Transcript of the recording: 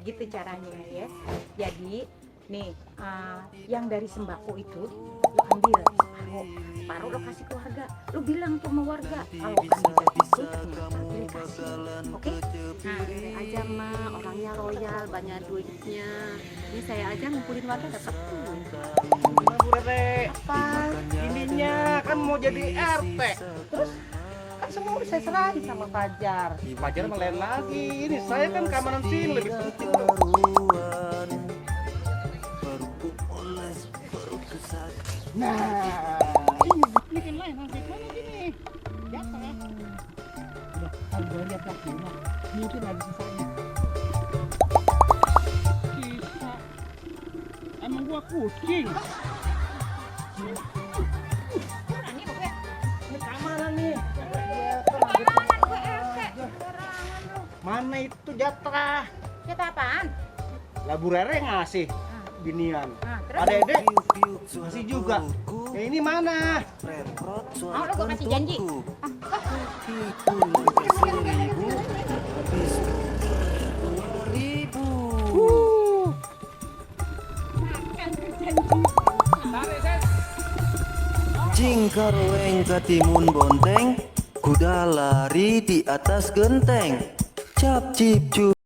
gitu caranya ya. Jadi nih yang dari sembako itu lu ambil separuh lo kasih keluarga, lu bilang tuh sama warga kalau kandidat itu ternyata dikasih, oke? Nah, ini aja mah orangnya loyal, banyak duitnya. Ini saya aja ngumpulin warga dapat duit. Bu Rere, Apa? ininya kan mau jadi RT. Terus Kan semua udah saya serahin sama Fajar. Fajar melain lagi. Ini saya kan keamanan sini lebih penting. Nah, ini kan lain hasil mana gini? Jatah. Udah, kalau gue lihat lagi, mungkin ada sisanya. Sisa. Emang gua kucing. Berani gue, Ini keamanan nih. keamanan gue RT, sembarangan lu. Mana itu jatah? Kita apaan? Lah Bu Rere ngasih binian. Nah, terus? Ada Ede ngasih juga. Ya ini mana? Mau lo gue kasih janji? Cingkarweng katimun bonteng, kuda lari di atas genteng. Cap cip cup.